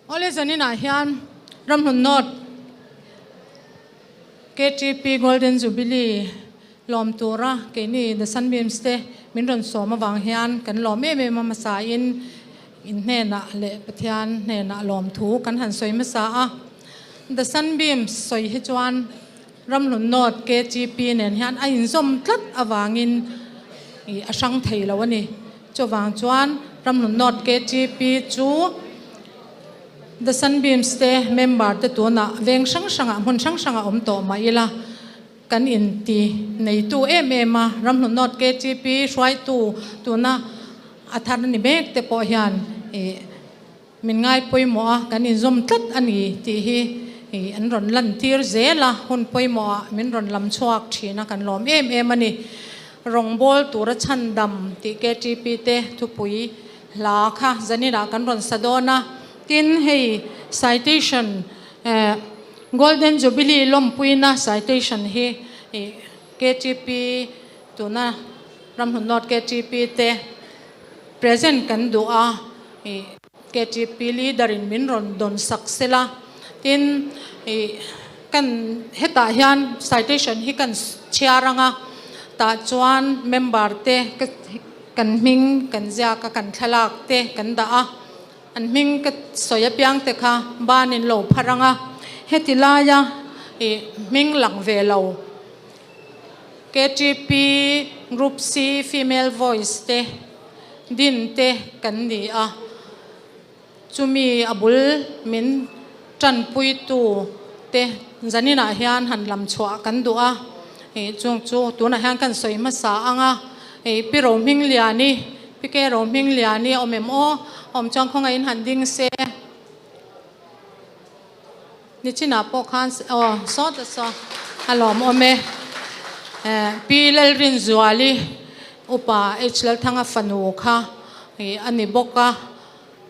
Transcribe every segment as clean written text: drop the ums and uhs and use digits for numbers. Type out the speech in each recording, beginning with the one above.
Awle zaninah hian Ramhlun North KTP Golden Jubilee lawm tura keini The Sunbeams te min rawn sawm avang hian kan lawm em em a hmasa in in hnenah leh Pathian hnenah lawm thu kan han sawi hmasa a. The Sunbeams sawi hi chuan Ramhlun North KTP nen hian a inzawm tlat avangin ih a hrang thei lo a ni. Chuvang chuan Ramhlun North KTP chu The Sunbeams te member te tunah veng hrang hrangah hmun hrang hrangah awm tawh mah ila kan inti neitu em em a, Ramhlun North KTP hruaitu tuna a thar ni mek te pawh hian ih Min ngai pawimawh a, kan inzawm tlat a ni tih hi an rawn lantir zel a, hun pawimawhah min rawn lam chhuak thin a, kan lawm em em a ni. Rawngbâwl tura chhandam tih KTP te thupui hla kha zaninah kan rawn sa dawn a, tin hei citation Golden Jubilee lawmpuina citation hi KTP tuna Ramhlun North KTP te Present kan duh a, ih KTP leader in min rawn dawn sak sela, tin ih kan hetah hian citation hi kan chhiar ang a, tah chuan member te kan hming kan ziak a, kan thlalak te kan dah a, an hming ka sawi apiang te kha ban in lo phar ang a, heti laia ih hming lang ve lo. KTP Group C Female Voice te din te kan ni a, chumi a bul min tanpuitu te zaninah hian han lam chhuah kan duh a, ih chung chu tunah hian kan sawi hmasa ang a, ih Pi Rohmingliani, Pi Ke Rohmingliani a awm em aw, awm chuan khawngaihin han ding se. Nichinah pawh khan aw sawt a saw a lawmawm e. Pi Lalrinzuali upa H Lalthanga fanu kha a ni bawk a,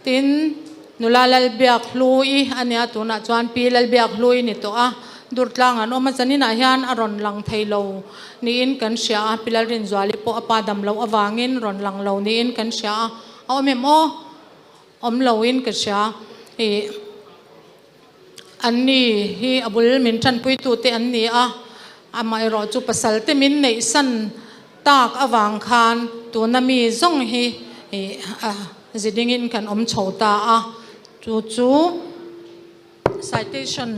tin nula Lalbiakhlui a nia tunah chuan Pi Lalbiakhlui ni tawh a, Durtlang an awm a, zaninah hian a rawn lang thei lo niin kan hria a, Pi Lalrinzuali pawh a pa dam loh avangin rawn lang lo niin kan hria a, a awm em aw? Awm loin ka hria. Ih, an ni hi a bul min tanpuitute an ni a, amaherawh chu pasal te min neihsan tak avang khan tuna mi zawng hi ih a zidingin kan awm chho ta a, chu chu citation.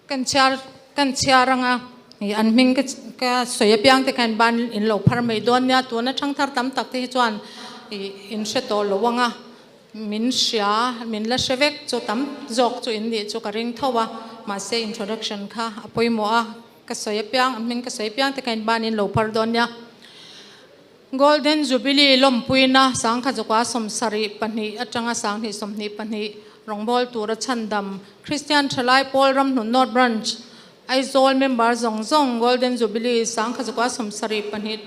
Kan chhiar kan chhiar anga ih an hming ka ka sawi apiang te khan ban in lo phar mai dawn nia tuna thangthar tam tak te hi chuan ih in hre tawh lo anga min hria min la hre vek chu tam zawk chu in nih chu ka ring tho a mahse introduction kha a pawimawh a ka sawi apiang an hming ka sawi apiang te khan ban in lo phar dawn nia. Golden Jubilee lawmpuina sangkha 27 atanga 2022 rawngbâwl tura chhandam Kristian Thalai Pawl Ramhnun North Branch Aizawl member zawng zawng Golden Jubilee 1972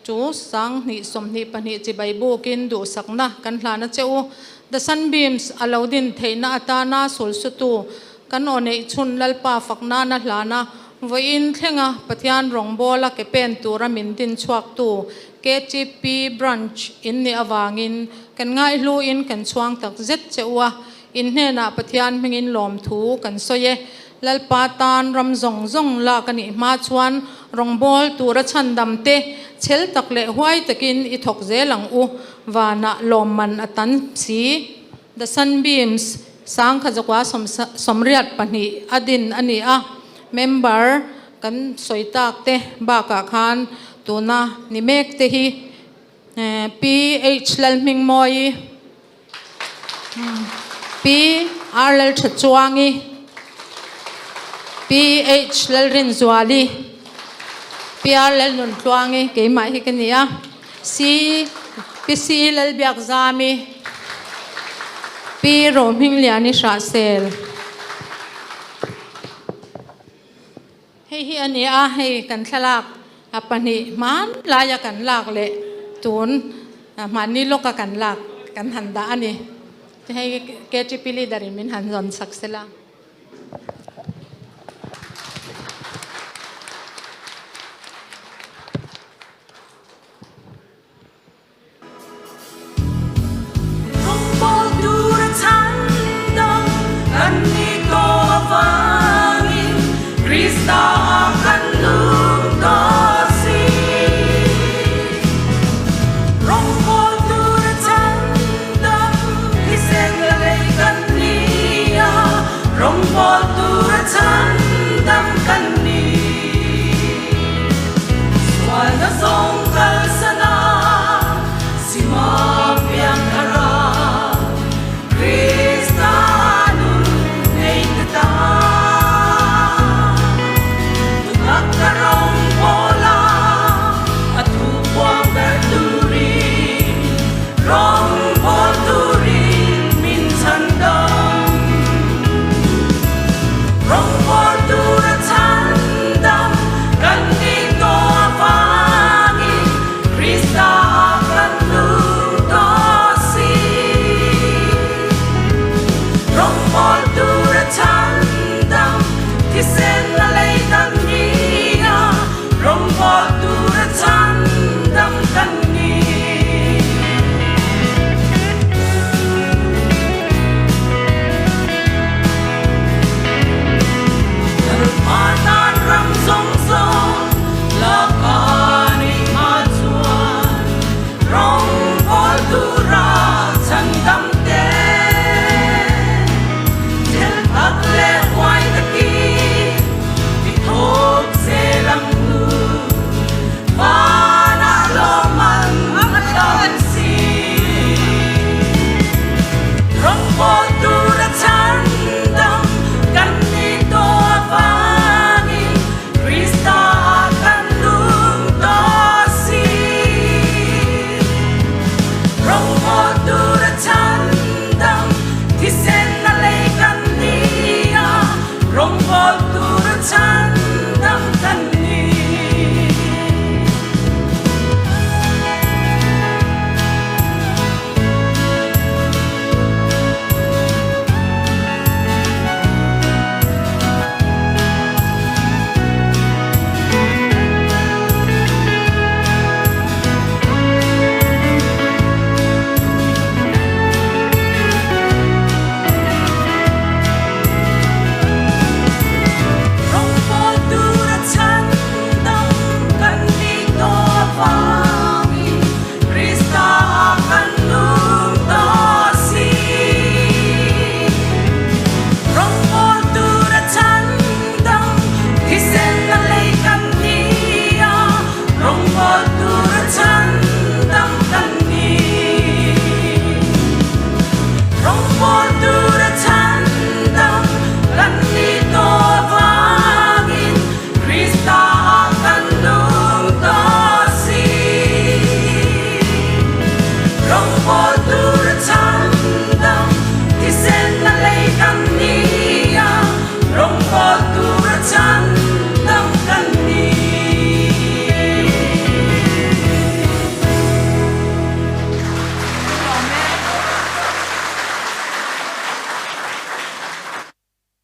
chu 2022 chibai bukin duhsakna kan hlan a che u. The Sunbeams a lo din theihna atana sulsutu kan aw neih chhun Lalpa faknana hlana Vawiin thlenga Pathian rawngbawla ke pen tura min din chhuaktu KTP Branch in nih avangin kan ngaihluin kan chhuang tak zet che u a, in hnenah Pathian hmingin lawmthu kan sawi e. Lalpa tan ram zawng zawng lak a nih hma chuan rawngbâwl tura chhandam te chhel tak leh huai takin i thawk zel ang u, vanah lawmman a tan si. The Sunbeams 1982 a din a ni a, member kan sawi tak te bakah khan tuna ni mek te hi Pi H Lalhmingmawii, Pi R Lalthachuangi, Pi H Lalrinzuali, Pi R Lalnuntluangi keimah hi ka ni a, C Pi C Lalbiakzami, Pi Rohmingliani Hrahsel. Hei hi a ni a, hei kan thlalak a pahnih hman laia kan lak leh tun hmanni lawka kan lak kan han dah a ni. Hei KTP leader in min han zawn sak sela. Krista kan nung tawh si. Rawngbawl tura chhandam thisen la lei kan ni a, rawngbawl tura chhandam kan ni. Sualna zawng kalsan a, sima piang thar a, Krista nun nei ta ta. Thutak ka rawngbawl a, a thu puang darh turin, rawngbawl turin min chhandam. Rawngbawl tura chhandam kan nih tawh avangin Krista kan nung tawh si. Rawngbawl.